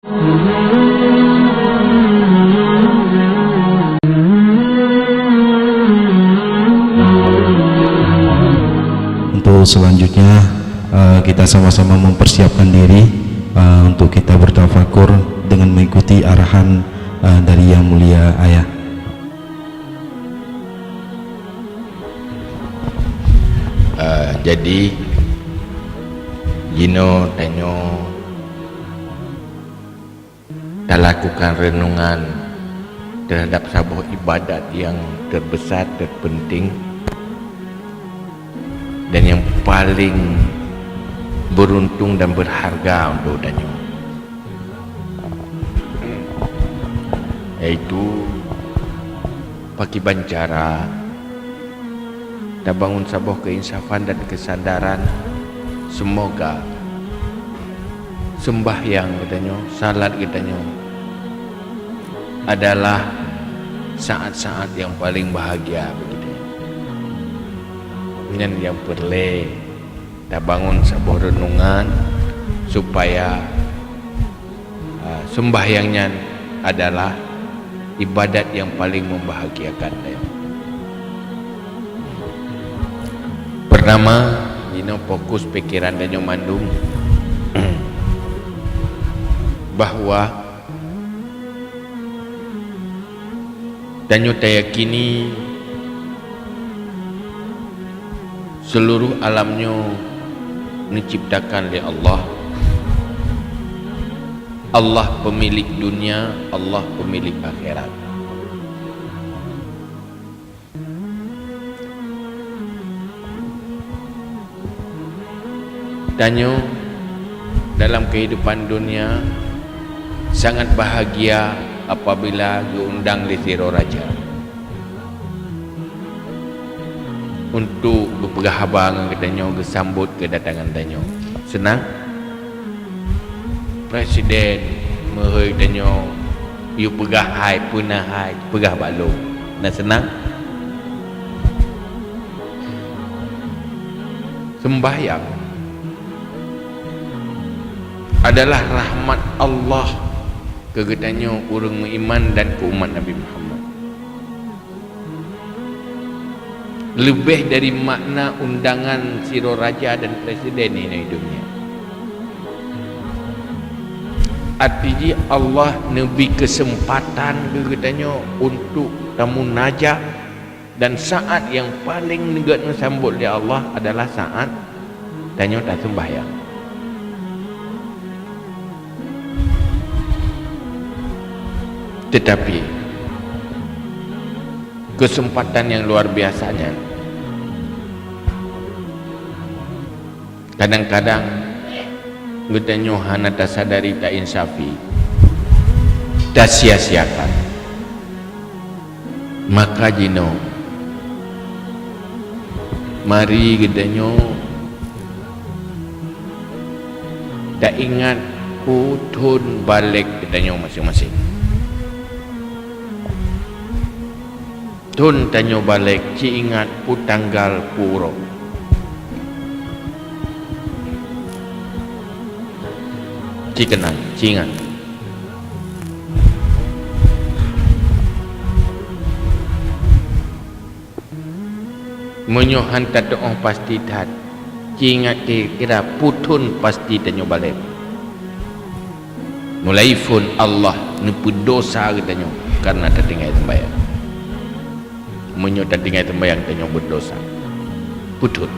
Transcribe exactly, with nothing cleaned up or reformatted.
Untuk selanjutnya, eh, kita sama-sama mempersiapkan diri, eh, untuk kita bertafakur dengan mengikuti arahan, eh, dari Yang Mulia Ayah. Eh, jadi, jinoe tanyoe talakukan renungan terhadap saboh ibadat nyang terbesar, terpenting, dan nyang paling beruntung dan berharga untuk tanyoe, yaitu pakiban cara tabangun saboh keuinsafan dan keusadaran. Seumoga seumbahyang geutanyoe, salat geutanyoe adalah saat-saat nyang paleng bahagia bagi geutanyoe. Nyan nyang peureulée tabangun saboh reunungan supaya, ah, seumbahyang nyan adalah ibadat nyang paleng membahagiakan tanyoe. Pertama, jinoe fokus pikeran tanyoe mandum bahwa tanyoe tayakini seuluroh alam nyoe neucebtakan lé Allah. Allah peumilék dunia, Allah peumilék akhirat. Tanyoe dalam keuhidupan dunia sangat bahagia apabila geuundang lé sidroe raja untuk geupeugah haba ngon geutanyoe, geusambot keudatangan tanyoe. Seunang? Presiden meuhôi tanyoe, yue peugah hai, peue na hai, peugah bak lôn. Na seunang? Seumbahyang adalah rahmat Allah keu geutanyoe ureuëng meuiman dan keu umat Nabi Muhammad. Leubeh dari makna undangan sidroe raja dan presiden inoe di dunia. Arti jih, Allah neubri keuseumpatan keu geutanyoe untuk tamunajat, dan saat nyang paleng neugét neusambot lé Allah adalah saat tanyoe taseumbahyang. Tetapi, keuseumpatan nyang luar biasa nyan kadang-kadang geutanyoe hana tasadari, tainsafi, tasia-siakan. Maka jinoe, mari geutanyoe taingat peue thon balek geutanyoe maséng-maséng. Thon tanyoe balek, ci ingat peue tanggal, peue uroe. Ci keunang, ci ingat. Meunyoe han tatu'oh pasti that, ci ingat kira-kira peue thon pasti tanyoe balek. Mulai phon Allah neupeudosa geutanyoe kareuna tatinggai seumbahyang. Meunyoe tatinggai seumbahyang tanyoe beudosa, peue thon?